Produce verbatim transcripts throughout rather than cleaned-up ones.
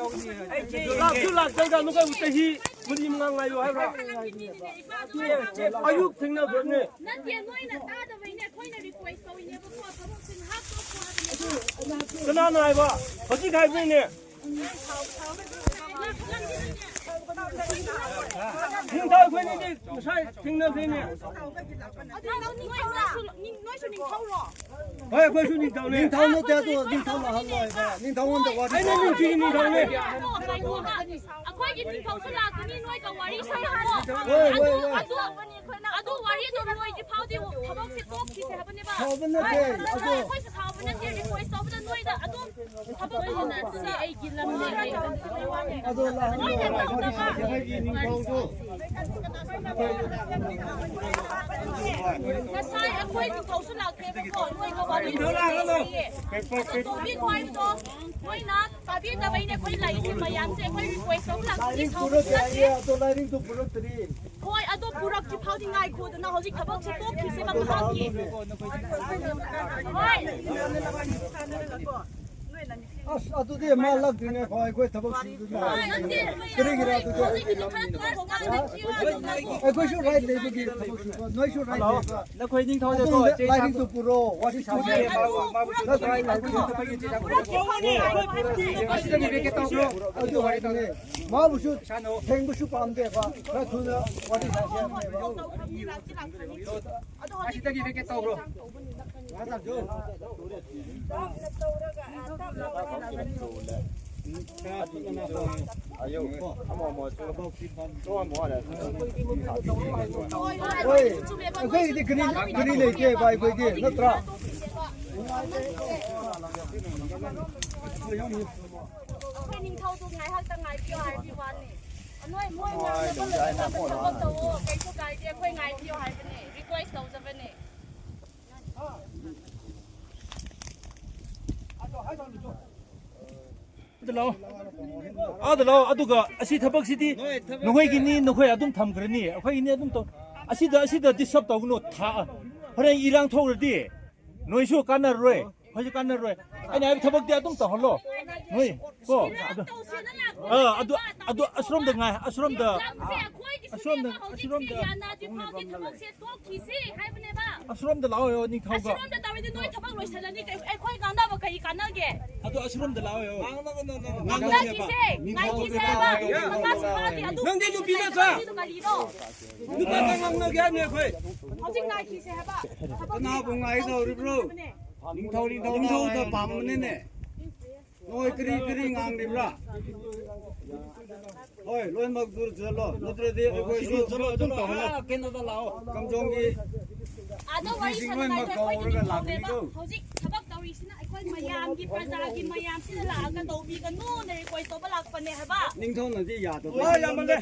ꯂꯥꯛꯁꯨ ꯂꯥꯛꯇ꯭ꯔꯒ ꯅꯈꯣꯏꯕꯨ ꯆꯍꯤ ꯃꯔꯤ ꯃꯉꯥ ꯉꯥꯏꯌꯨ ꯍꯥꯏꯕ꯭ꯔꯥ? ꯑꯌꯨꯛ ꯊꯦꯡꯅꯈ꯭ꯔꯕꯅꯦ꯫ ꯅꯠꯇꯦ, ꯅꯣꯏꯅ ꯇꯥꯗꯕꯩꯅꯦ, ꯑꯩꯈꯣꯏꯅ request ꯇꯧꯔꯤꯅꯦꯕꯀꯣ, ꯊꯕꯛꯁꯦ ꯉꯥꯏꯍꯥꯛ ꯇꯣꯛꯈꯣ ꯍꯥꯏꯕꯅꯦꯕ꯫ ꯀꯅꯥꯅ ꯍꯥꯏꯕ? ꯍꯧꯖꯤꯛ ꯍꯥꯏꯕꯅꯤꯅꯦ꯫ ꯅꯤꯡꯊꯧ ꯑꯩꯈꯣꯏꯅꯤꯗꯤ ꯉꯁꯥꯏ ꯊꯦꯡꯅꯈ꯭ꯔꯦꯅꯦ꯫ ꯑꯗꯨ ꯅꯪ ꯅꯣꯏ, ꯅꯣꯏꯁꯨ, ꯅꯣꯏꯁꯨ ꯅꯤꯡꯊꯧꯔꯣ? ꯍꯣꯏ, ꯑꯩꯈꯣꯏꯁꯨ ꯅꯤꯡꯊꯧꯅꯦ꯫ ꯅꯤꯡꯊꯧ ꯅꯠꯇꯦ, ꯑꯗꯨ ꯅꯤꯡꯊꯧ ꯂꯥꯛꯍꯜꯂꯣꯏꯕ꯫ ꯅꯤꯡꯊꯧꯉꯣꯟꯗ ꯋꯥꯔꯤ ꯑꯩꯅ ꯁꯥꯟꯅ ꯅꯨꯡꯇꯤꯒꯤ ꯅꯤꯡꯊꯧꯅꯦ꯫ ꯑꯗꯣ ꯉꯥꯏꯈꯣꯕ꯫ ꯑꯩꯈꯣꯏꯒꯤ ꯅꯤꯡꯊꯧꯁꯨ ꯂꯥꯛꯀꯅꯤ, ꯅꯣꯏꯒ ꯋꯥꯔꯤ ꯁꯥꯟꯅꯕ꯫ ꯍꯣꯏ, ꯍꯣꯏ, ꯍꯣꯏ꯫ ꯑꯗꯨ, ꯑꯗꯨ ꯋꯥꯔꯤꯗꯣ ꯂꯣꯏꯗ꯭ꯔꯤ ꯐꯥꯎꯗꯤ ꯊꯕꯛꯁꯦ ꯇꯣꯛꯈꯤꯁꯦ ꯍꯥꯏꯕꯅꯦꯕ꯫ ꯁꯥꯎꯕ ꯅꯠꯇꯦ, ꯑꯗꯣ ꯑꯩꯈꯣꯏꯁꯨ ꯁꯥꯎꯕ ꯅꯠꯇꯦ, request ꯇꯧꯕꯗ ꯅꯣꯏꯗ ꯑꯗꯨꯝ ꯊꯕꯛ ꯇꯧꯍꯟꯅꯁꯦ꯫ ꯑꯩꯒꯤ ꯂꯝꯅꯦ꯫ ꯑꯗꯣ ꯂꯥꯛꯍꯜꯂꯣ, ꯃꯣꯏꯅ ꯋꯥꯔꯤ ꯇꯧꯗꯕ꯫ ꯁꯥꯟꯅꯁꯦ꯫ ꯑꯩꯈꯣꯏꯒꯤ ꯅꯤꯡꯊꯧꯗꯣ꯫ ꯉꯁꯥꯏ ꯑꯩꯈꯣꯏ ꯅꯤꯡꯊꯧꯁꯨ ꯂꯥꯛꯈ꯭ꯔꯦꯕꯀꯣ, ꯅꯣꯏꯒ ꯋꯥꯔꯤ ꯁꯥꯟꯅꯁꯦ꯫ ꯑꯗꯨ ꯃꯤ ꯈ꯭ꯋꯥꯏꯗꯣ ꯃꯣꯏꯅ ꯇꯥꯕꯤꯗꯕꯩꯅꯦ ꯑꯩꯈꯣꯏ ꯂꯥꯛꯏꯁꯦ ꯃꯌꯥꯝꯁꯦ꯫ ꯑꯩꯈꯣꯏ request ꯇꯧꯕ ꯂꯥꯛꯄꯅꯤ, ꯂꯥꯏꯔꯤꯛ ꯁꯥꯎꯕ ꯄꯨꯔꯛꯀꯦ ꯅꯠꯇꯦ꯫ ꯍꯥꯏꯌꯦ, ꯑꯗꯣ ꯂꯥꯏꯔꯤꯛꯇꯣ ꯄꯨꯔꯛꯇ꯭ꯔꯤ꯫ ꯍꯣꯏ, ꯑꯗꯣ ꯄꯨꯔꯛꯇ꯭ꯔꯤ ꯐꯥꯎꯗꯤ ꯉꯥꯏꯈꯣꯗꯅ, ꯍꯧꯖꯤꯛ ꯊꯕꯛꯁꯦ ꯇꯣꯛꯈꯤꯁꯦꯕ ꯉꯥꯏꯍꯥꯛꯀꯤ꯫ ꯍꯣꯏ꯫ ꯑꯁ, ꯑꯗꯨꯗꯤ ꯃꯥ ꯂꯥꯛꯇ꯭ꯔꯤꯉꯩ ꯐꯥꯎ ꯑꯩꯈꯣꯏ ꯊꯕꯛ ꯁꯨꯗꯅ ꯍꯣꯏ, ꯅꯠꯇꯦ꯫ ꯀꯔꯤꯒꯤꯔ ꯑꯗꯨꯗꯤ? ꯍꯧꯖꯤꯛꯀꯤꯗꯤ ꯈꯔ ꯇꯣꯛꯈꯣ, ꯉꯥꯏꯈꯣ꯫ ꯑꯩꯈꯣꯏꯁꯨ right ꯂꯩꯕꯒꯤ ꯊꯕꯛ ꯁꯨꯕ, ꯅꯣꯏꯁꯨ right ꯂꯩꯕ꯫ ꯅꯈꯣꯏ ꯅꯤꯡꯊꯧꯗꯀꯣ, ꯑꯗꯨꯝ ꯆꯦ ꯂꯥꯏꯔꯤꯛꯇꯨ ꯄꯨꯔꯛꯑꯣ, ꯋꯥꯔꯤ ꯁꯥꯁꯦ꯫ ꯅꯠꯇ꯭ꯔꯒ ꯂꯥꯏꯔꯤꯛꯇꯨ ꯑꯁꯤꯗꯒꯤ vacate ꯇꯧꯈ꯭ꯔꯣ꯫ ꯑꯗꯨ ꯍꯥꯏꯕꯅꯦ꯫ ꯃꯥꯕꯨꯁꯨ ꯊꯦꯡꯕꯁꯨ ꯄꯥꯝꯗꯦꯕ, ꯈꯔ ꯊꯨꯅ ꯋꯥꯔꯤ ꯁꯥꯁꯦ ꯍꯥꯏꯕꯅꯦꯕ꯫ ꯑꯁꯤꯗꯒꯤ vacate ꯇꯧꯈ꯭ꯔꯣ꯫ ꯍꯣꯏ, ꯑꯩꯈꯣꯏꯒꯤꯗꯤ ꯒꯥꯔꯤ, ꯒꯥꯔꯤ ꯂꯩꯇꯦꯕ ꯑꯩꯈꯣꯏꯗꯤ, ꯅꯠꯇ꯭ꯔꯥ? ꯑꯩꯈꯣꯏ ꯅꯤꯡꯊꯧꯗꯨ ꯉꯥꯏꯍꯥꯛꯇꯪ ꯉꯥꯏꯕꯤꯌꯣ ꯍꯥꯏꯕꯒꯤ ꯋꯥꯅꯤ꯫ ꯅꯣꯏ, ꯃꯣꯏ ꯉꯝꯅꯕ ꯂꯣꯏꯅꯃꯛ ꯊꯕꯛ ꯇꯧꯋꯣ, ꯀꯩꯁꯨ ꯀꯥꯏꯗꯦ, ꯑꯩꯈꯣꯏ ꯉꯥꯏꯕꯤꯌꯣ ꯍꯥꯏꯕꯅꯦ, request ꯇꯧꯖꯕꯅꯦ꯫ ꯑꯗ ꯂꯥꯛꯑꯣ꯫ ꯑꯗ ꯂꯥꯛꯑꯣ꯫ ꯑꯗꯨꯒ ꯑꯁꯤ ꯊꯕꯛꯁꯤꯗꯤ ꯅꯈꯣꯏꯒꯤꯅꯤ, ꯅꯈꯣꯏ ꯑꯗꯨꯝ ꯊꯝꯈ꯭ꯔꯅꯤ, ꯑꯩꯈꯣꯏꯒꯤꯅꯤ ꯑꯗꯨꯝ ꯇꯧ꯫ ꯑꯁꯤꯗ, ꯑꯁꯤꯗ ꯗꯤꯁꯇꯔꯕ ꯇꯧꯒꯅꯨ꯫ ꯊꯥ, ꯍꯣꯔꯦꯟ ꯏꯔꯥꯡ ꯊꯣꯛꯈ꯭ꯔꯗꯤ ꯅꯣꯏꯁꯨ ꯀꯥꯟꯅꯔꯔꯣꯏ, ꯑꯩꯈꯣꯏꯁꯨ ꯀꯥꯟꯅꯔꯔꯣꯏ꯫ ꯑꯩꯅ ꯍꯥꯏꯕ ꯊꯕꯛꯇꯤ ꯑꯗꯨꯝ ꯇꯧꯍꯜꯂꯣ ꯅꯣꯏ꯫ ꯀꯣ ꯑꯗꯨ, ꯑꯥ, ꯑꯗꯨ, ꯑꯗꯨ ꯑꯁꯨꯔꯣꯝꯗ ꯉꯥꯏ, ꯑꯁꯨꯔꯣꯝꯗ, ꯑꯁꯨꯔꯣꯝꯗ, ꯑꯁꯨꯔꯣꯝꯗ꯫ ꯇꯣꯛꯈꯤꯁꯤ ꯍꯥꯏꯕꯅꯦꯕ꯫ ꯑꯁꯨꯔꯣꯝꯗ ꯂꯥꯛꯑꯣ ꯅꯤꯡꯊꯧꯒ꯫ ꯑꯁꯤꯔꯣꯝꯗ ꯇꯧꯔꯗꯤ ꯅꯣꯏ ꯊꯕꯛ ꯂꯣꯏꯁꯤꯜꯂꯅꯤ꯫ ꯀꯩ-, ꯑꯩꯈꯣꯏ ꯀꯥꯟꯅꯕ ꯀꯔꯤ ꯀꯥꯟꯅꯒꯦ? ꯑꯗꯣ ꯑꯁꯨꯔꯣꯝꯗ ꯂꯥꯛꯑꯣ꯫ ꯉꯥꯡꯅꯁꯦꯕ꯫ ꯉꯥꯡꯅꯈꯤꯁꯦ, ꯉꯥꯏꯈꯤꯁꯦ ꯍꯥꯏꯕ꯫ ꯅꯨꯄꯥ ꯁꯤꯐꯥꯗꯤ ꯑꯗꯨꯝ ꯅꯪꯗꯤ ꯅꯨꯄꯤ ꯅꯠꯇ꯭ꯔꯥ? ꯀꯔꯤꯅꯣ? ꯅꯨꯄꯥ ꯉꯥꯡꯅꯒꯦ ꯍꯥꯏꯕꯅꯦ ꯑꯩꯈꯣꯏ꯫ ꯍꯧꯖꯤꯛ ꯉꯥꯏꯈꯤꯁꯦ ꯍꯥꯏꯕ꯫ ꯊꯕꯛ ꯀꯅꯥꯕꯨ ꯉꯥꯏꯗꯧꯔꯤꯕ꯭ꯔꯣ? ꯇꯧꯈꯤꯅꯦ꯫ ꯅꯤꯡꯊꯧ, ꯅꯤꯡꯊꯧ ꯅꯤꯡꯊꯧꯗ ꯄꯥꯝꯕꯅꯤꯅꯦ꯫ ꯅꯣꯏ ꯀꯔꯤ ꯀꯔꯤ ꯉꯥꯡꯂꯤꯕ꯭ꯔꯥ? ꯍꯣꯏ, ꯂꯣꯏꯅꯃꯛ ꯗꯨꯔ ꯆꯠꯂꯣ, ꯅꯠꯇ꯭ꯔꯗꯤ ꯑꯩꯈꯣꯏꯁꯨ ꯆꯠꯂꯣ, ꯆꯠꯂꯣ, ꯑꯥ, ꯀꯩꯅꯣꯗ ꯂꯥꯛꯑꯣ꯫ ꯀꯝꯖꯣꯡꯒꯤ ꯑꯥꯗ ꯋꯥꯔꯤ ꯅꯨꯄꯤꯁꯤꯡ ꯁꯥꯟꯅꯉꯥꯏ ꯂꯣꯏꯅꯃꯛ ꯑꯩꯈꯣꯏꯒꯤ ꯀꯧꯔꯒ ꯅꯤꯡꯊꯧꯅꯦꯕ꯫ ꯂꯥꯛꯀꯅꯤꯀꯣ꯫ ꯍꯧꯖꯤꯛ ꯊꯕꯛ ꯇꯧꯔꯤꯁꯤꯅ ꯑꯩꯈꯣꯏ ꯃꯌꯥꯝꯒꯤ, ꯄ꯭ꯔꯖꯥꯒꯤ ꯃꯌꯥꯝꯁꯤꯅ ꯂꯥꯛꯑꯒ ꯇꯧꯕꯤꯒꯅꯨꯅ ꯔꯤꯀ꯭ꯋꯦꯁ ꯇꯧꯕ ꯂꯥꯛꯄꯅꯦ ꯍꯥꯏꯕ꯫ ꯅꯤꯡꯊꯧꯅꯗꯤ ꯌꯥꯗꯕ꯫ ꯍꯣꯏ, ꯌꯥꯝꯃꯜꯂꯦ꯫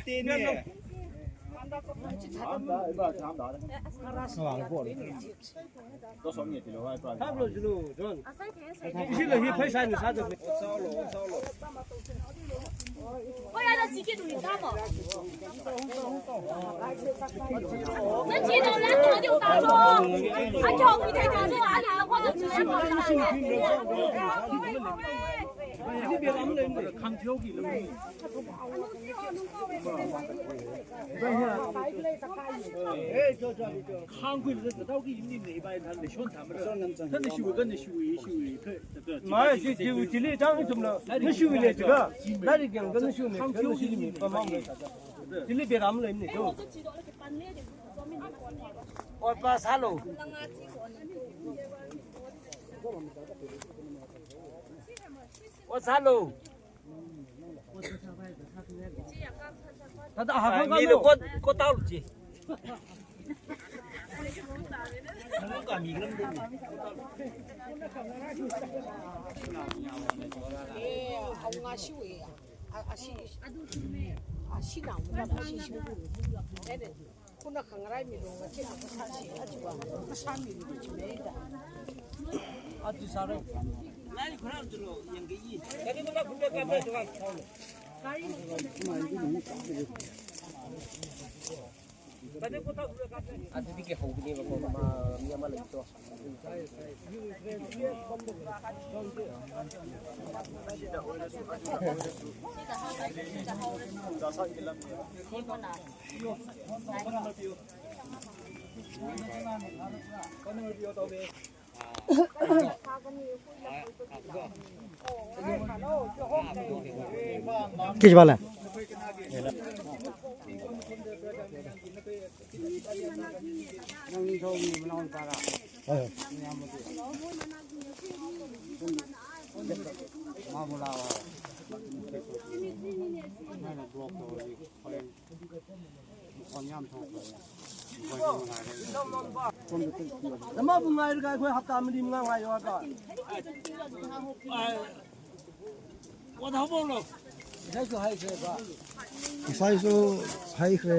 ꯏꯁꯤꯡ ꯂꯩ, ꯄꯩꯁꯥ ꯅꯤꯁꯥ ꯇꯧꯕꯅꯦ꯫ ꯍꯣꯏ, ꯑꯗ ꯆꯤꯛꯀꯦ ꯇꯧꯔꯤ ꯇꯥꯃꯣ꯫ ꯅꯪ ꯆꯤꯛꯀꯦ ꯇꯧꯔꯤ ꯅꯪ ꯇꯧꯔꯗꯤ ꯎꯇꯥꯔꯣ꯫ ꯑꯩ ꯍꯧꯖꯤꯛ ꯊꯥꯖꯤꯜꯂꯛꯑꯅꯤ ꯅꯈꯣꯏꯗ ꯆꯤꯛꯀꯦ ꯇꯧꯔꯤ꯫ ꯈꯥꯡ ꯈꯨꯏꯕꯗ ꯇꯇꯥꯎꯒꯤ ꯌꯨꯝꯅꯤꯅꯦ ꯏꯕꯥ ꯏꯟꯊꯜ ꯂꯩꯁꯣꯟ ꯊꯝꯕꯗ ꯊꯟꯅ ꯁꯤꯕ ꯀꯟꯅ ꯁꯤꯕ ꯁꯤꯕ ꯈꯔ ꯃꯥ ꯁꯤ ꯁꯤꯕ ꯆꯤꯂꯤ ꯆꯥꯡ ꯆꯨꯝꯅ ꯅ ꯁꯤꯕ ꯂꯩ ꯆꯤꯒ ꯅ ꯔꯤ ꯒꯦꯡ ꯀꯟꯅ ꯁꯤꯕ ꯈꯥꯡ ꯀꯟꯅ ꯁꯤꯕ ꯃꯤ ꯄꯃꯥꯡ ꯂꯩ ꯆꯤꯂꯤ ꯕꯦꯔꯥꯝ ꯂꯩꯅꯤ ꯇꯣ ꯑꯣ ꯄꯥ ꯁꯥꯂꯣ ꯑꯣ ꯁꯥꯂꯣ ꯇꯥꯗ ꯍꯥꯐꯝ ꯃꯤꯗꯣ ꯀꯥꯂꯣ ꯀꯣꯠ ꯀꯣꯠ ꯇꯥꯎꯔꯨꯁꯤ ꯑꯦ ꯉꯥꯁꯤ ꯑꯣꯏꯌꯦ ꯑꯁꯤ ꯑꯁꯤ ꯅꯥꯎ ꯑꯁꯤ ꯁꯤꯡꯕꯨ ꯈꯨꯅ ꯈꯪꯉꯔꯥꯏ ꯃꯤꯔꯣꯡ ꯑꯁꯤ ꯑꯃ ꯁꯥꯁꯤ ꯑꯗꯨꯒ ꯃꯁꯥ ꯃꯤꯔꯣꯡ ꯆꯨꯝꯃꯦꯗ ꯑꯗꯨ ꯁꯥꯔꯣꯏ ꯑꯗꯨꯗꯒꯤ ꯍꯧꯕꯅꯦꯕꯀꯣ, ꯃꯥ ꯃꯤ ꯑꯃ ꯂꯩꯕꯗꯣ꯫ किस वाला? ꯍꯣꯏ, ꯍꯣꯏ꯫ ꯅꯃꯥꯕꯨ ꯉꯥꯏꯔꯒ ꯑꯩꯈꯣꯏ ꯍꯞꯇꯥ ꯃꯔꯤ ꯃꯉꯥ ꯉꯥꯏꯌꯣ ꯍꯥꯏꯕ꯫ ꯉꯁꯥꯏꯁꯨ ꯍꯥꯏꯈ꯭ꯔꯦꯕ꯫ ꯉꯁꯥꯏꯁꯨ ꯍꯥꯏꯈ꯭ꯔꯦ꯫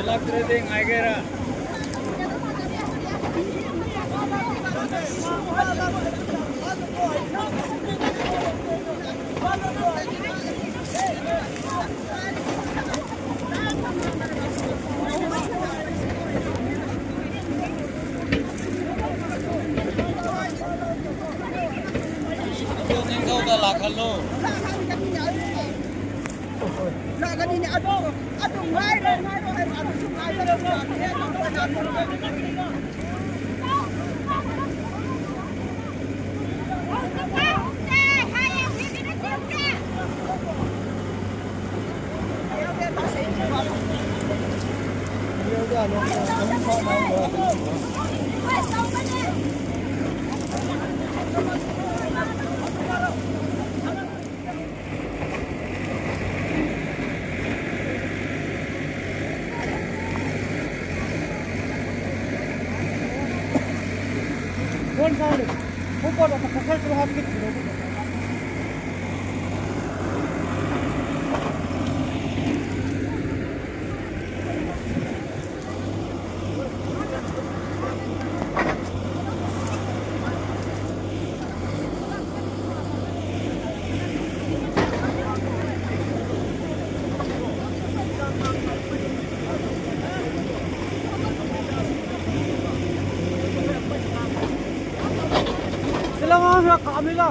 ꯂꯥꯛꯇ꯭ꯔꯗꯤ ꯉꯥꯏꯒꯦꯔꯥ? ꯅꯤꯡꯊꯧꯗ ꯂꯥꯛꯍꯜꯂꯣ꯫ ꯂꯥꯛꯀꯅꯤꯅꯦ꯫ ꯑꯗꯨ, ꯑꯗꯨ ꯉꯥꯏꯔꯣ, ꯉꯥꯏꯔꯣ ꯍꯥꯏꯔꯣ꯫ ꯑꯗꯨꯁꯨ ꯉꯥꯏꯕ ꯉꯝꯗꯦ꯫ कौन सा है? ऊपर वाला पकड़ के हाथ में खींचो। Sila nga, sila kamila.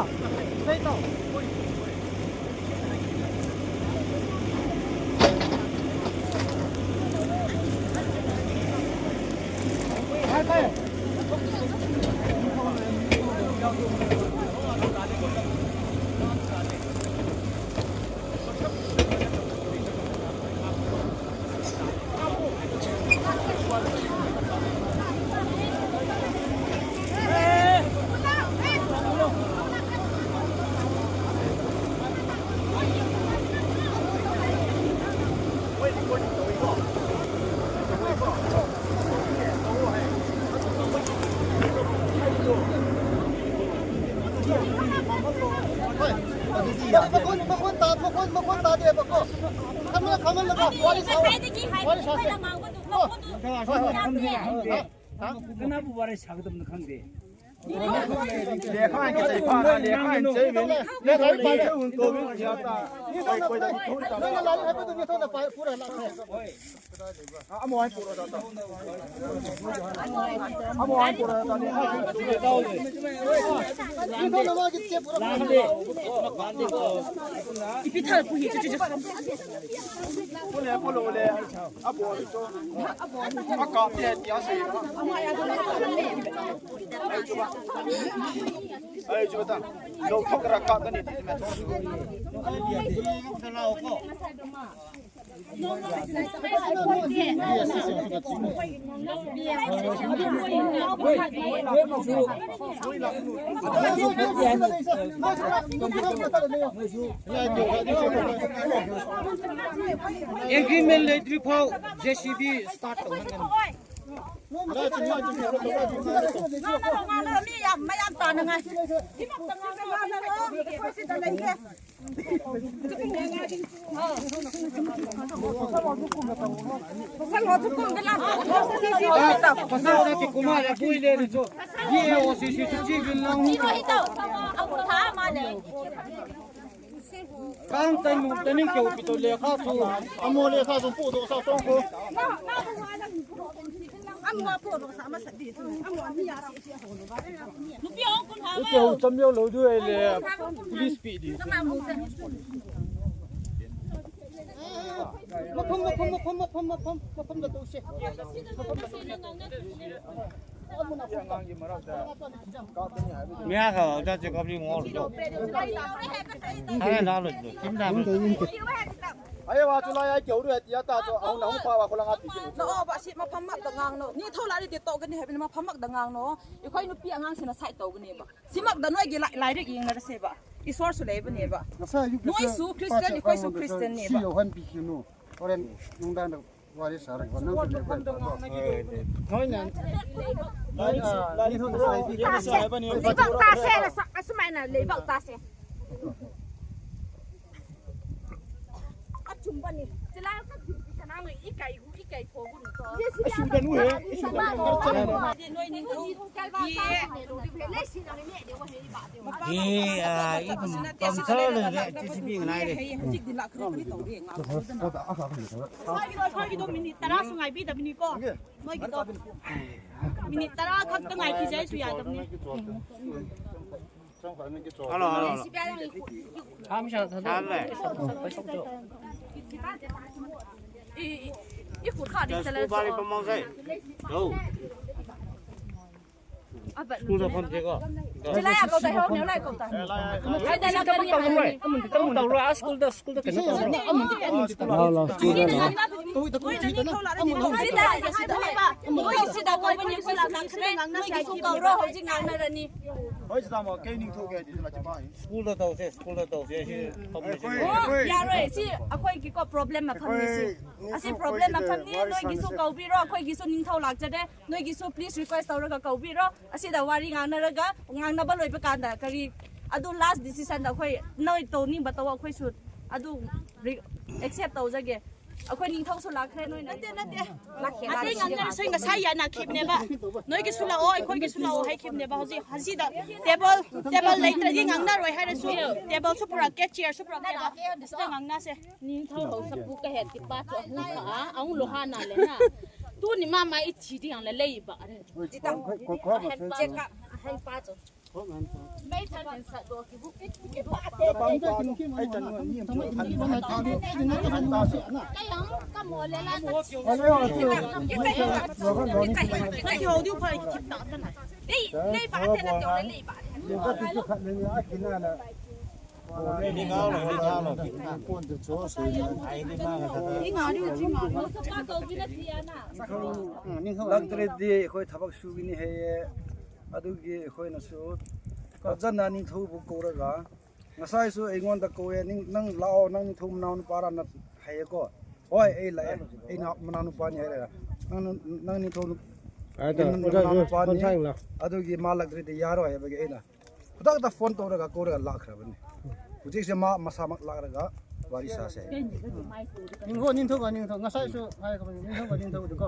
ꯃꯈꯣꯟ, ꯃꯈꯣꯟ ꯇꯥ-, ꯃꯈꯣꯟ, ꯃꯈꯣꯟ ꯇꯥꯗꯦꯕꯀꯣ꯫ ꯈꯝꯃꯜꯂ, ꯈꯝꯃꯜꯂꯒ ꯋꯥꯔꯤ ꯁꯥꯎ꯫ ꯉꯁꯥꯏꯗꯒꯤ ꯍꯥꯏꯔꯤ, ꯋꯥꯔꯤ ꯁꯥꯁꯦ꯫ ꯑꯩꯈꯣꯏꯅ ꯉꯥꯡꯕꯗꯣ ꯃꯈꯣꯟꯗꯣ ꯌꯥꯝ ꯄꯤꯛꯑꯦ꯫ ꯀꯅꯥꯕꯨ ꯋꯥꯔꯤ ꯁꯥꯒꯗꯕꯅꯣ ꯈꯪꯗꯦ꯫ ꯂꯦꯈꯥꯏ ꯀꯦ ꯆꯩ ꯐꯥꯅ, ꯂꯦꯈꯥꯏ ꯆꯩ ꯃꯤꯅꯤ꯫ ꯂꯦꯈꯥꯏ ꯄꯥꯏ ꯆꯩ ꯎꯟ ꯇꯧꯕꯤ ꯌꯥ ꯇꯥ꯫ ꯅꯪꯅ ꯂꯥꯏꯔꯤꯛ ꯍꯥꯏꯕꯗꯨ ꯅꯊꯧꯅ ꯄꯥꯏ-, ꯄꯨꯔ ꯂꯥꯛꯈ꯭ꯔꯦ꯫ ꯑꯃꯨꯛ ꯍꯥꯏ ꯄꯨꯔꯛꯑꯣ ꯇꯥꯇꯥ꯫ ꯑꯃꯨꯛ ꯍꯥꯏ ꯄꯨꯔꯛꯑꯣ ꯇꯥꯇꯥ꯫ ꯅꯊꯧꯅ ꯃꯥꯒꯤ ꯆꯦ ꯄꯨꯔꯛꯑꯣ꯫ ꯏꯄꯤꯊꯜ ꯄꯨꯍꯤ ꯆꯨ ꯆꯨ ꯆꯨ꯫ ꯄꯨꯂꯦ, ꯄꯨꯂꯦ, ꯄꯨꯂꯦ꯫ ꯑꯕꯣ, ꯑꯕꯣ꯫ ꯑꯀꯥꯞꯇꯦ, ꯇꯤꯌꯥ ꯁꯦ꯫ ꯑꯩ ꯆꯨꯕ ꯇꯥ꯫ ꯂꯧꯊꯣꯛꯈ꯭ꯔ ꯀꯥꯞꯀꯅꯤ, ꯇꯤꯃꯦ꯫ ꯑꯦꯒ꯭ꯔꯤꯃꯦꯟ ꯂꯩꯇ꯭ꯔꯤ ꯐꯥꯎ ꯖꯦ ꯁꯤ ꯕꯤ ꯁ꯭ꯇꯥꯔꯠ ꯇꯧꯍꯟꯒꯅꯨ꯫ ꯃꯤ ꯌꯥꯝ, ꯃꯌꯥꯝ ꯇꯥꯅꯉꯥꯏ꯫ ꯁꯤꯗ ꯂꯩꯒꯦ꯫ ꯄꯁꯥ ꯇꯥꯇꯤ ꯀꯨꯃꯥꯔ ꯑꯕꯨꯏ ꯂꯦꯔꯤꯁꯨ꯫ ꯌꯦ ꯑꯣ ꯁꯤ ꯁꯤ ꯁꯤ ꯕꯤꯜ ꯂꯥꯡ꯫ ꯀꯥꯡ ꯇꯩꯃꯨꯛ ꯇꯅꯤꯡ ꯀꯦ ꯎꯄꯤꯇꯣ ꯂꯦꯈꯥ ꯁꯨ꯫ ꯑꯃꯣ ꯂꯦꯈꯥ ꯁꯨ ꯄꯨꯗꯣ ꯁꯥ ꯆꯣꯡꯀꯣ꯫ ꯅꯨꯄꯤ ꯑꯍꯨꯝ ꯀꯨꯟꯊ꯭ꯔꯥ ꯎꯄꯤ ꯍꯧ ꯆꯝꯌꯧ ꯂꯧꯗꯨ ꯑꯩ ꯂꯦ꯫ ꯄꯨꯂꯤꯁ ꯄꯤꯗꯤ꯫ ꯃꯐꯝ, ꯃꯐꯝ, ꯃꯐꯝ, ꯃꯐꯝ, ꯃꯐꯝ, ꯃꯐꯝꯗ ꯇꯧꯁꯦ꯫ ꯃꯌꯥ ꯈ ꯆꯠꯁꯦ ꯀꯕ꯭ꯂꯤ ꯃꯣꯜꯗꯣ꯫ ꯍꯥꯏꯔꯦ ꯂꯥꯛꯂꯣꯏꯗꯣ꯫ ꯁꯤꯝ ꯂꯥꯛꯂꯣꯏꯗꯣ꯫ ꯑꯌꯦ ꯋꯥ ꯆꯨꯂꯥꯏ ꯑꯩ ꯀꯦꯍꯧꯔꯨ ꯍꯦ ꯇꯤꯌꯥ ꯇꯥ ꯆꯣ ꯑꯍꯨꯝ ꯑꯍꯨꯝ ꯐꯥ ꯋꯥ ꯈꯨꯂꯪ ꯍꯥꯞꯄꯤꯒꯦ꯫ ꯅꯣꯛꯑꯣꯕ ꯑꯁꯤ ꯃꯐꯝ ꯑꯃꯗ ꯉꯥꯡꯅꯣ꯫ ꯅꯤ ꯊꯧ ꯂꯥꯛꯂꯗꯤ ꯇꯣꯛꯀꯅꯤ ꯍꯥꯏꯕꯅꯤ ꯃꯐꯝ ꯑꯃꯗ ꯉꯥꯡꯅꯣ꯫ ꯑꯩꯈꯣꯏ ꯅꯨꯄꯤ ꯑꯉꯥꯡꯁꯤꯡꯅ ꯁꯥꯏꯠ ꯇꯧꯒꯅꯦꯕ꯫ ꯁꯤꯃꯛꯇ ꯅꯣꯏꯒꯤ ꯂꯥꯏ-, ꯂꯥꯏꯔꯤꯛ ꯌꯦꯡꯅꯔꯁꯦꯕ꯫ ꯏꯁꯣꯔꯁꯨ ꯂꯩꯕꯅꯦꯕ꯫ ꯉꯁꯥꯏ ꯑꯌꯨꯛꯇꯁꯨ ꯅꯣꯏꯁꯨ ꯈ꯭ꯔꯤꯁꯇꯤꯌꯥꯟ, ꯄꯥꯁꯇꯔ ꯑꯩꯈꯣꯏꯁꯨ ꯀꯥꯡꯂꯨꯞꯇ ꯈ꯭ꯔꯤꯁꯇꯤꯌꯥꯟꯅꯦꯕ꯫ ꯁꯤ ꯌꯧꯍꯟꯕꯤꯈꯤꯅꯨ꯫ ꯍꯣꯔꯦꯟ ꯅꯨꯡꯗꯥꯡꯗ ꯋꯥꯔꯤ ꯁꯥꯔꯒ ꯅꯪꯁꯨ ꯂꯩꯕ ꯅꯠꯇ꯭ꯔꯣ? ꯍꯣꯏꯅꯦ꯫ ꯂꯥꯏꯔꯤꯛ, ꯂꯥꯏꯔꯤꯛ ꯍꯥꯏꯕꯅꯤ꯫ ꯂꯩꯕꯥꯛ ꯇꯥꯁꯦ, ꯑꯁꯨꯃꯥꯏꯅ ꯂꯩꯕꯥꯛ ꯇꯥꯁꯦ꯫ ꯃꯣꯏꯒꯤꯗꯣ, ꯃꯣꯏꯒꯤꯗꯣ ꯃꯤꯅꯤꯠ ꯇꯔꯥꯁꯨ ꯉꯥꯏꯕꯤꯗꯕꯅꯤꯀꯣ꯫ ꯃꯣꯏꯒꯤꯗꯣ ꯃꯤꯅꯤꯠ ꯇꯔꯥ ꯈꯛꯇ ꯉꯥꯏꯈꯤꯁꯦ ꯍꯥꯏꯁꯨ ꯌꯥꯗꯕꯅꯤ꯫ Hello, hello, hello. School ꯗ ꯐꯝꯁꯦꯀꯣ꯫ ꯊꯕꯛ ꯇꯧꯔꯣꯏ꯫ ꯊꯕꯛ ꯇꯧꯔꯣꯏ꯫ ꯑꯥ, school ꯗ, school ꯗ ꯀꯩꯅꯣ ꯇꯧꯔꯣꯏ꯫ ꯂꯥꯎ, ꯂꯥꯎ, school ꯗ ꯂꯥꯎ꯫ ꯁꯤꯗ ꯀꯧꯕꯅꯤ, ꯑꯩꯈꯣꯏꯁꯨ ꯂꯥꯛꯈ꯭ꯔꯦ꯫ ꯅꯣꯏꯒꯤꯁꯨ ꯀꯧꯔꯣ, ꯍꯧꯖꯤꯛ ꯉꯥꯡꯅꯔꯅꯤ꯫ ꯍꯣꯏ, ꯁꯤꯗ ꯑꯃꯨꯛ ꯀꯩ ꯅꯤꯡꯊꯧꯒꯦ ꯍꯥꯏꯗꯤ ꯁꯤꯗ ꯆꯤꯄꯥ ꯍꯥꯏ꯫ School ꯗ ꯇꯧꯁꯦ, school ꯗ ꯇꯧꯁꯦ꯫ ꯁꯤ ꯐꯝꯕꯁꯦ꯫ ꯑꯣ, ꯌꯥꯔꯣꯏ꯫ ꯁꯤ ꯑꯩꯈꯣꯏꯒꯤꯀꯣ problem ꯃꯐꯝꯅꯤ ꯁꯤ꯫ ꯑꯩꯈꯣꯏ ꯑꯁꯤ ꯅꯤꯡꯊꯧ problem ꯑꯩꯈꯣꯏꯒꯤꯗ ꯃꯐꯝꯅꯤ꯫ ꯋꯥꯔꯤ ꯅꯣꯏꯒꯤꯁꯨ ꯁꯥꯟꯅꯁꯦ꯫ ꯀꯧꯕꯤꯔꯣ, ꯑꯩꯈꯣꯏꯒꯤꯁꯨ ꯅꯤꯡꯊꯧ ꯂꯥꯛꯆꯗꯦ꯫ ꯅꯣꯏꯒꯤꯁꯨ please request ꯇꯧꯔꯒ ꯀꯧꯕꯤꯔꯣ꯫ ꯑꯁꯤꯗ ꯋꯥꯔꯤ ꯉꯥꯡꯅꯔꯒ, ꯉꯥꯡꯅꯕ ꯂꯣꯏꯕ ꯀꯥꯟꯗ ꯀꯔꯤ ꯑꯗꯨ last decision ꯗ ꯑꯩꯈꯣꯏ ꯅꯣꯏ ꯇꯧꯅꯤꯡꯕ ꯇꯧ, ꯑꯩꯈꯣꯏꯁꯨ ꯑꯗꯨ ꯔꯤ-, accept ꯇꯧꯖꯒꯦ꯫ ꯑꯩꯈꯣꯏ ꯅꯤꯡꯊꯧꯁꯨ ꯂꯥꯛꯈ꯭ꯔꯦ, ꯅꯣꯏꯅ ꯅꯠꯇꯦ, ꯅꯠꯇꯦ꯫ ꯑꯇꯩ ꯉꯥꯡꯅꯔꯁꯨ ꯉꯁꯥꯏ ꯌꯥꯅꯈꯤꯕꯅꯦꯕ꯫ ꯅꯣꯏꯒꯤꯁꯨ ꯂꯥꯛꯑꯣ, ꯑꯩꯈꯣꯏꯒꯤꯁꯨ ꯂꯥꯛꯑꯣ ꯍꯥꯏꯈꯤꯕꯅꯦꯕ꯫ ꯍꯧꯖꯤꯛ ꯑꯁꯤꯗ table, table ꯂꯩꯇ꯭ꯔꯗꯤ ꯉꯥꯡꯅꯔꯣꯏ ꯍꯥꯏꯔꯁꯨ table ꯁꯨ ꯄꯨꯔꯛꯀꯦ, chair ꯁꯨ ꯄꯨꯔꯛꯀꯦꯕ꯫ ꯑꯁꯤꯗ ꯉꯥꯡꯅꯁꯦ꯫ ꯅꯤꯡꯊꯧ ꯍꯧꯁꯛꯄꯨ ꯀꯍꯦꯠꯀꯤ ꯄꯥꯠꯁꯨ ꯑꯍꯨꯝ ꯈꯛ ꯑꯃꯨꯛ ꯂꯣꯍꯥꯅ ꯂꯩꯅ꯫ ꯇꯨꯅꯤ ꯃꯥ ꯃꯥ ꯏꯊꯤꯗꯤ ꯌꯥꯝꯅ ꯂꯩꯕ꯫ ꯆꯦꯛꯀ ꯑꯍꯟ ꯄꯥꯠꯁꯨ꯫ ꯂꯥꯛꯇ꯭ꯔꯗꯤ ꯑꯩꯈꯣꯏ ꯊꯕꯛ ꯁꯨꯒꯅꯤ ꯍꯥꯏꯌꯦ꯫ ꯑꯗꯨꯒꯤ ꯑꯩꯈꯣꯏꯅꯁꯨ ꯐꯖꯅ ꯅꯤꯡꯊꯧꯕꯨ ꯀꯧꯔꯒ, ꯉꯁꯥꯏꯁꯨ ꯑꯩꯉꯣꯟꯗ ꯀꯧꯋꯦ, "ꯅꯪ, ꯅꯪ ꯂꯥꯛꯑꯣ, ꯅꯪ ꯅꯤꯡꯊꯧ ꯃꯅꯥꯎ ꯅꯨꯄꯥꯔꯥꯅ?" ꯍꯥꯏꯌꯦꯀꯣ꯫ "ꯍꯣꯏ, ꯑꯩ ꯂꯥꯛꯑꯦ, ꯑꯩꯅ ꯃꯅꯥꯎ ꯅꯨꯄꯥꯅꯤ" ꯍꯥꯏꯔꯒ, "ꯅꯪ, ꯅꯪ ꯅꯤꯡꯊꯧ ꯅꯨ-, ꯑꯗ, ꯅꯪ ꯑꯣꯖꯥꯁꯨ ꯃꯅꯥꯎ ꯅꯨꯄꯥꯅꯤ, ꯐꯣꯟ ꯁꯥꯡꯅ꯫ ꯑꯗꯨꯒꯤ ꯃꯥ ꯂꯥꯛꯇ꯭ꯔꯗꯤ ꯌꯥꯔꯣꯏ" ꯍꯥꯏꯕꯒꯤ ꯑꯩꯅ ꯈꯨꯗꯛꯇ phone ꯇꯧꯔꯒ ꯀꯧꯔꯒ ꯂꯥꯛꯈ꯭ꯔꯕꯅꯤ꯫ ꯍꯧꯖꯤꯛꯁꯦ ꯃꯥ ꯃꯁꯥꯃꯛ ꯂꯥꯛꯂꯒ ꯋꯥꯔꯤ ꯁꯥꯁꯦ꯫ ꯅꯤꯡꯊꯧ, ꯅꯤꯡꯊꯧꯒ ꯅꯤꯡꯊꯧ, ꯉꯁꯥꯏꯁꯨ ꯍꯥꯏꯈ꯭ꯔꯕꯅꯤ, ꯅꯤꯡꯊꯧꯒ ꯅꯤꯡꯊꯧꯗꯨꯀꯣ,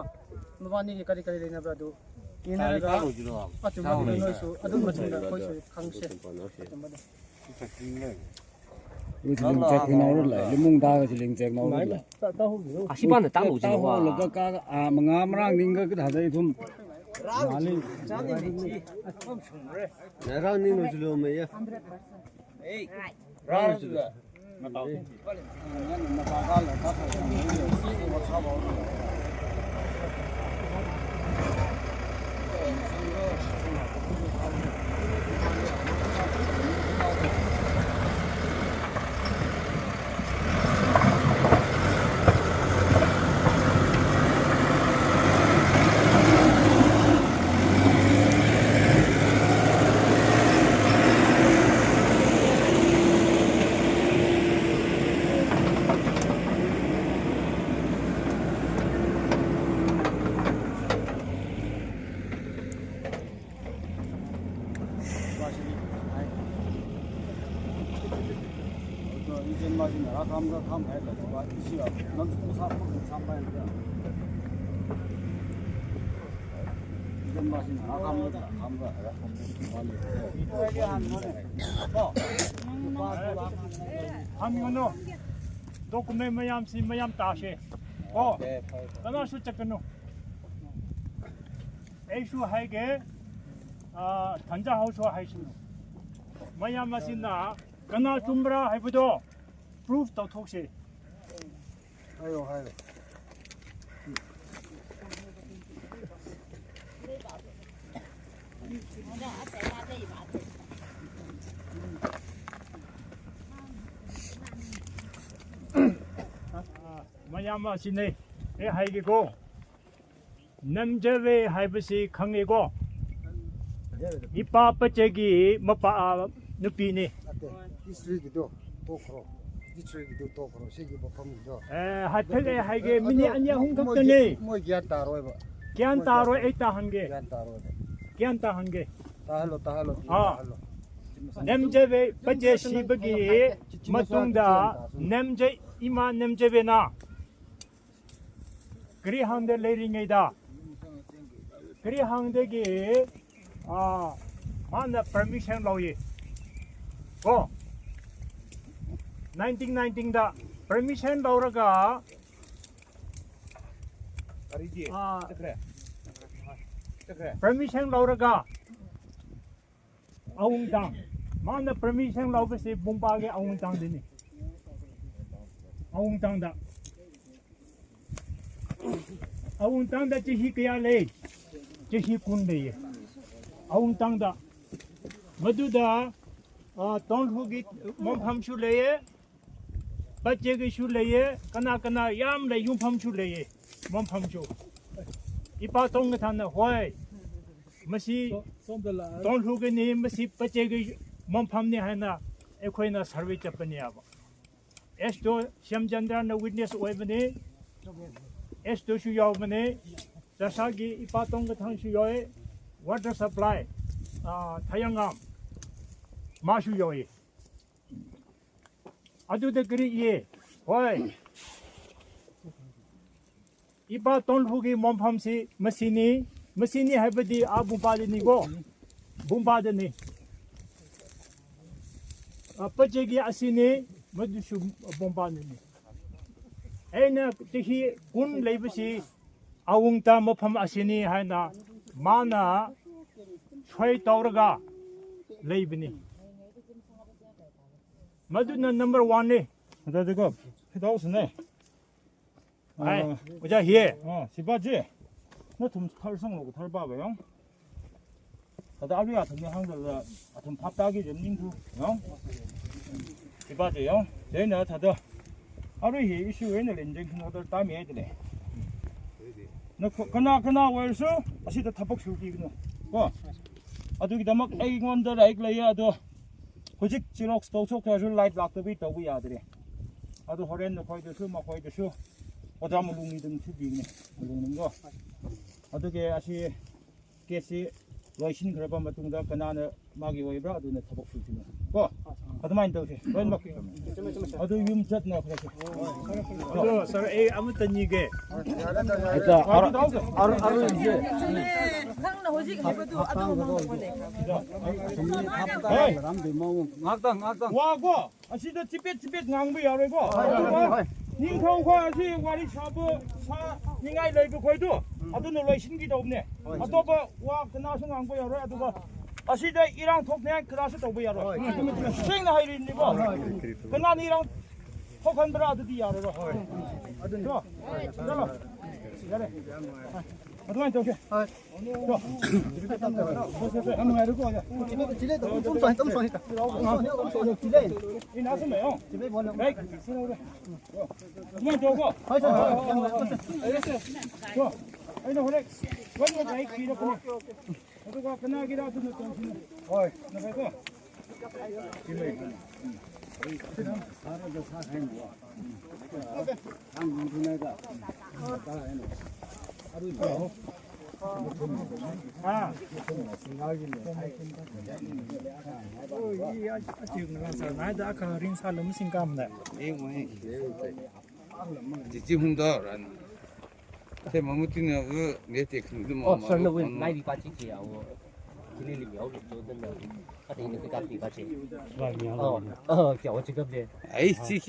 ꯃꯕꯥꯅꯤꯒꯤ ꯀꯔꯤ ꯀꯔꯤ ꯂꯩꯅꯕ꯭ꯔꯥ ꯑꯗꯨ ꯌꯦꯡꯅꯔꯒ ꯑꯆꯨꯝꯕꯗꯨꯗ ꯅꯣꯏꯁꯨ ꯑꯗꯨꯝ ꯃꯇꯨꯡꯗ ꯑꯩꯈꯣꯏꯁꯨ ꯈꯪꯁꯦ꯫ ꯑꯆꯨꯝꯕꯗꯣ꯫ ꯂꯤꯡꯆꯦꯛ ꯏꯅꯥꯎꯔ ꯂꯩ, ꯂꯤꯃꯨꯡ ꯗꯥꯒꯁꯤ ꯂꯤꯡꯆꯦꯛ ꯏꯅꯥꯎꯔ ꯂꯩ꯫ ꯑꯁꯤꯕꯥꯟꯗ ꯇꯥꯛꯂꯨꯁꯤ ꯅꯋꯥ꯫ ꯇꯥꯍꯧꯔꯒ ꯀꯥ, ꯑꯥ, ꯃꯉꯥ ꯃꯔꯥꯡ ꯅꯤꯡꯒ ꯀꯗꯥꯗꯩ ꯑꯗꯨꯝ ꯃꯥꯜꯂꯤ꯫ ꯉꯔꯥꯡ ꯅꯤꯡ ꯂꯣꯏꯁꯤꯜꯂꯨ ꯃꯌꯥ꯫ ꯍꯟꯒꯅꯨ꯫ ꯗꯣꯀꯨꯃꯦꯟ ꯃꯌꯥꯝꯁꯤ ꯃꯌꯥꯝ ꯇꯥꯁꯦ꯫ ꯀꯣ? ꯀꯅꯥꯁꯨ ꯆꯠꯀꯅꯨ꯫ ꯑꯩꯁꯨ ꯍꯥꯏꯒꯦ, ꯑ, ꯊꯟꯖꯥꯍꯧꯁꯨ ꯍꯥꯏꯁꯅꯨ꯫ ꯃꯌꯥꯝ ꯑꯁꯤꯅ ꯀꯅꯥ ꯆꯨꯝꯕ꯭ꯔꯥ ꯍꯥꯏꯕꯗꯣ ꯄ꯭ꯔꯨꯐ ꯇꯧꯊꯣꯛꯁꯦ꯫ ꯍꯥꯏꯌꯣ, ꯍꯥꯏꯌꯣ꯫ ꯃꯌꯥꯝ ꯑꯁꯤꯅꯦ ꯑꯩ ꯍꯥꯏꯒꯦꯀꯣ꯫ ꯅꯝꯖꯔꯦ ꯍꯥꯏꯕꯁꯤ ꯈꯪꯉꯦꯀꯣ꯫ ꯏꯄꯥ ꯄꯆꯦꯒꯤ ꯃꯄꯥ, ꯅꯨꯄꯤꯅꯤ꯫ ꯅꯠꯇꯦ, ꯍꯤꯁꯇ꯭ꯔꯤꯒꯤꯗꯣ ꯇꯣꯛꯈ꯭ꯔꯣ꯫ ꯍꯤꯁꯇ꯭ꯔꯤꯒꯤꯗꯣ ꯇꯣꯛꯈ꯭ꯔꯣ꯫ ꯁꯤꯒꯤ ꯃꯐꯝꯒꯤꯗꯣ꯫ ꯑꯦ, ꯍꯥꯏꯐꯦꯠ ꯑꯩ ꯍꯥꯏꯒꯦ, ꯃꯤꯅꯤꯠ ꯑꯅꯤ ꯑꯍꯨꯝ ꯃꯣꯏ ꯈꯛꯇꯅꯤ꯫ ꯃꯣꯏ ꯒ꯭ꯌꯥꯟ ꯇꯥꯔꯣꯏꯕ꯫ ꯒ꯭ꯌꯥꯟ ꯃꯣꯏ ꯇꯥꯔꯣꯏ, ꯒ꯭ꯌꯥꯟ ꯑꯩ ꯇꯥꯍꯟꯒꯦ꯫ ꯒ꯭ꯌꯥꯟ ꯇꯥꯔꯣꯏꯕ꯫ ꯒ꯭ꯌꯥꯟ ꯇꯥꯍꯟꯒꯦ꯫ ꯇꯥꯍꯜꯂꯣ, ꯇꯥꯍꯜꯂꯣ, ꯑꯥ꯫ ꯇꯥꯍꯜꯂꯣ꯫ ꯅꯦꯝꯖꯕꯦ ꯄꯆꯦ ꯁꯤꯕꯒꯤ ꯃꯇꯨꯡꯗ ꯅꯦꯝꯖꯩ ꯏꯃꯥ ꯅꯦꯝꯖꯕꯦꯅ ꯀꯔꯤ ꯍꯥꯡꯗ ꯂꯩꯔꯤꯉꯩꯗ ꯀꯔꯤ ꯍꯥꯡꯗꯒꯤ ꯃꯥꯅ ꯄꯔꯃꯤꯁꯟ ꯂꯧꯏ ꯀꯣ ꯅꯥꯏꯟꯇꯤꯟ ꯅꯥꯏꯟꯇꯤꯟꯗ ꯄꯔꯃꯤꯁꯟ ꯂꯧꯔꯒ ꯑꯔꯤꯗꯤ ꯑꯥ, ꯆꯠꯈ꯭ꯔꯦ ꯆꯠꯈ꯭ꯔꯦ ꯄꯔꯃꯤꯁꯟ ꯂꯧꯔꯒ ꯑꯋꯨꯡꯇꯥꯡ ꯃꯥꯅ ꯄꯔꯃꯤꯁꯟ ꯂꯧꯕꯁꯤ ꯕꯨꯡꯄꯥꯒꯤ ꯑꯋꯨꯡꯇꯥꯡꯗꯅꯤ ꯑꯋꯨꯡꯇꯥꯡꯗ ꯑꯋꯨꯡꯇꯥꯡꯗ ꯆꯍꯤ ꯀꯌꯥ ꯂꯩ ꯆꯍꯤ ꯀꯨꯟ ꯂꯩꯌꯦ ꯑꯋꯨꯡꯇꯥꯡꯗ ꯃꯗꯨꯗ ꯇꯣꯟꯍꯨꯒꯤ ꯃꯐꯝꯁꯨ ꯂꯩꯌꯦ ꯄꯆꯦꯒꯤꯁꯨ ꯂꯩꯌꯦ ꯀꯅꯥ ꯀꯅꯥ ꯌꯥꯝ ꯂꯩ ꯌꯨꯝꯐꯝꯁꯨ ꯂꯩꯌꯦ ꯃꯐꯝꯁꯨ ꯏꯄꯥ ꯇꯣꯡꯒ ꯊꯥꯅ ꯍꯣꯏ ꯃꯁꯤ ꯇꯣꯟꯍꯨꯒꯤꯅꯤ ꯃꯁꯤ ꯄꯆꯦꯒꯤ ꯃꯐꯝꯅꯤ ꯍꯥꯏꯅ ꯑꯩꯈꯣꯏꯅ ꯁꯔꯚꯦ ꯆꯠꯄꯅꯦꯕ ꯑꯦꯁꯇꯣ ꯁ꯭ꯌꯥꯝꯆꯟꯗ꯭ꯔꯅ ꯋꯤꯠꯅꯦꯁ ꯑꯣꯏꯕꯅꯤ ꯑꯦꯁꯇꯣꯁꯨ ꯌꯥꯎꯕꯅꯤ ꯆꯁꯥꯒꯤ ꯏꯄꯥ ꯇꯣꯡꯒ ꯊꯥꯡꯁꯨ ꯌꯥꯎꯏ ꯋꯥꯇꯔ ꯁꯄ꯭ꯂꯥꯏ ꯊꯌꯥꯡꯒꯥꯝ ꯃꯥꯁꯨ ꯌꯥꯎꯏ ꯑꯗꯨꯗ ꯀꯔꯤ ꯏꯌꯦ ꯍꯣꯏ ꯏꯄꯥ ꯇꯣꯟꯍꯨꯒꯤ ꯃꯣꯝꯐꯝꯁꯤ ꯃꯁꯤꯅꯤ ꯃꯁꯤꯅꯤ ꯍꯥꯏꯕꯗꯤ ꯑꯥ ꯕꯨꯝꯄꯥꯗꯅꯤꯀꯣ ꯕꯨꯝꯄꯥꯗꯅꯤ ꯄꯆꯦꯒꯤ ꯑꯁꯤꯅꯤ ꯃꯗꯨꯁꯨ ꯕꯨꯝꯄꯥꯗꯅꯤ ꯑꯩꯅ ꯆꯍꯤ ꯀꯨꯟ ꯂꯩꯕꯁꯤ ꯑꯋꯨꯡꯇ ꯃꯐꯝ ꯑꯁꯤꯅꯤ ꯍꯥꯏꯅ ꯃꯥꯅ ꯁꯣꯏ ꯇꯧꯔꯒ ꯂꯩꯕꯅꯤ ꯃꯗꯨꯅ ꯅꯝꯕꯔ ꯋꯥꯟꯅꯤ ꯑꯗꯨꯗꯤꯀꯣ ꯈꯤꯇꯧꯁꯤꯅꯦ ꯑꯣꯖꯥ ꯍꯤꯌꯦ ꯑ ꯁꯤꯕꯥꯖꯤ ꯅ ꯊꯨꯝ ꯊꯔ ꯁꯪꯂꯣ ꯊꯔ ꯄꯥꯕ ꯌꯥꯎ ꯑꯗ ꯑꯕꯤ ꯑꯊꯨꯝ ꯍꯥꯡꯗ ꯑꯊꯨꯝ ꯐꯥꯞꯇꯥꯒꯤ ꯖꯝꯅꯤꯡ ꯊꯨ ꯌꯥꯎ ꯁꯤꯕꯥꯖꯤ ꯌꯥꯎ ꯖꯩꯅ ꯊꯥꯗ ꯑꯔꯨ ꯍꯤ ꯏꯁꯨ ꯑꯣꯏꯅ ꯂꯦꯟꯖꯦꯡ ꯈꯪ ꯑꯣꯗꯔ ꯇꯥꯃꯤ ꯍꯥꯏꯗꯅꯦ ꯅꯈꯣ ꯀꯅꯥ ꯀꯅꯥ ꯑꯣꯏꯔꯁꯨ ꯑꯁꯤꯗ ꯊꯕꯛ ꯁꯨꯕꯤꯒꯅꯨ ꯀꯣ ꯑꯗꯨꯒꯤꯗꯃꯛ ꯑꯩꯉꯣꯟꯗ ꯂꯥꯏꯔꯤꯛ ꯂꯩꯌꯦ ꯑꯗꯣ ꯍꯧꯖꯤꯛ ꯖꯦꯔꯣꯛꯁ ꯇꯧꯊꯣꯛꯈ꯭ꯔꯁꯨ ꯂꯥꯏꯠ ꯂꯥꯛꯇꯕꯤ ꯇꯧꯕ ꯌꯥꯗ꯭ꯔꯦ ꯑꯗꯨ ꯍꯣꯔꯦꯟ ꯅꯈꯣꯏꯗꯁꯨ ꯃꯈꯣꯏꯗꯁꯨ ꯑꯣꯖꯥ ꯃꯂꯨꯡꯒꯤ ꯑꯗꯨꯝ ꯁꯨꯕꯤꯒꯅꯤ ꯃꯂꯨꯡꯅꯤꯡꯗꯣ ꯑꯗꯨꯒꯤ ꯑꯁꯤ ꯀꯦꯁꯁꯤ ꯂꯣꯏꯁꯤꯟꯈ꯭ꯔꯕ ꯃꯇꯨꯡꯗ ꯀꯅꯥꯅ ꯃꯥꯒꯤ ꯑꯣꯏꯕ꯭ꯔꯥ ꯑꯗꯨꯅ ꯊꯕꯛ ꯁꯨꯁꯤꯅ ꯀꯣ, ꯑꯗꯨꯃꯥꯏꯅ ꯇꯧꯁꯦ ꯂꯣꯏꯅꯃꯛ꯫ ꯑꯗꯨ ꯌꯨꯝ ꯆꯠꯅꯈ꯭ꯔꯁꯦ꯫ ꯑꯗꯣ ꯁꯥꯔ, ꯑꯩ ꯑꯃꯇ ꯅꯤꯒꯦ꯫ ꯍꯦꯛꯇ ꯑꯔꯨ- ꯑꯔꯨ- ꯑꯔꯨ- ꯑꯔꯨꯟꯁꯦ ꯅꯪꯅ ꯍꯧꯖꯤꯛ ꯍꯥꯏꯕꯗꯨ ꯑꯗꯨ ꯉꯥꯡꯊꯣꯛꯄꯅꯦ꯫ ꯍꯣꯏ꯫ ꯉꯥꯏꯍꯥꯛꯇꯪ ꯉꯥꯏꯍꯥꯛꯇꯪ ꯋꯥꯀꯣ ꯑꯁꯤꯗ ꯆꯤꯄꯦꯠ ꯆꯤꯄꯦꯠ ꯉꯥꯡꯕ ꯌꯥꯔꯣꯏꯀꯣ꯫ ꯑꯗꯨꯒ ꯅꯤꯡꯊꯧ ꯈꯣꯏ ꯑꯁꯤ ꯋꯥꯔꯤ ꯁꯥꯕ ꯁꯥꯅꯤꯡꯉꯥꯏ ꯂꯩꯕ ꯈꯣꯏꯗꯣ ꯑꯗꯨꯅ ꯂꯣꯏꯁꯤꯟꯈꯤꯗꯧꯕꯅꯦ꯫ ꯑꯇꯣꯞꯄ ꯋꯥ ꯀꯅꯥꯁꯨ ꯉꯥꯡꯕ ꯌꯥꯔꯣꯏ꯫ ꯑꯗꯨꯒ ꯑꯁꯤꯗ ꯏꯔꯥꯡ ꯊꯣꯛꯅꯤꯡꯉꯥꯏ ꯀꯅꯥꯁꯨ ꯇꯧꯕ ꯌꯥꯔꯣꯏ꯫ ꯁꯦꯡꯅ ꯍꯥꯏꯔꯤꯅꯤꯀꯣ꯫ ꯀꯅꯥꯅ ꯏꯔꯥꯡ ꯊꯣꯛꯍꯟꯕ꯭ꯔꯥ ꯑꯗꯨꯗꯤ ꯌꯥꯔꯔꯣꯏ꯫ ꯆꯣ, ꯆꯠꯂꯣ꯫ ꯌꯥꯔꯦ꯫ ꯑꯗꯨꯃꯥꯏꯅ ꯇꯧꯁꯦ꯫ ꯆꯣ꯫ ꯌꯥꯝ ꯅꯨꯡꯉꯥꯏꯔꯦꯀꯣ, ꯑꯣꯖꯥ꯫ ꯏ ꯅꯥꯁꯨ ꯂꯩꯌꯣ꯫ ꯂꯥꯏꯛ, ꯁꯤꯟꯍꯧꯔꯦ꯫ ꯑꯗꯨꯃꯥꯏꯅ ꯇꯧꯀꯣ꯫ ꯆꯣ꯫ ꯑꯩꯅ ꯍꯣꯔꯦꯟ ꯂꯣꯏꯅꯃꯛ ꯂꯥꯏꯛ ꯄꯤꯔꯛꯀꯅꯤ꯫ ꯑꯗꯨꯒ ꯀꯅꯥꯒꯤꯔ ꯑꯗꯨꯅ ꯇꯧꯁꯤꯅꯦ꯫ ꯍꯣꯏ꯫ ꯅꯈꯣꯏꯀꯣ꯫ ꯔꯤꯡ ꯁꯥꯜꯂꯝ ꯁꯤꯡ ꯀꯥꯝꯗ꯫ Chichi hunda ran. Se mamuti na u nge te khnu du ma. Oh, sir, no, wait, nai bi pa chi chi ya wo. Kili li miao li to den na. Ka te ni ka pi pa chi. Oh, oh, kya wo chi ka de. Ai chi chi.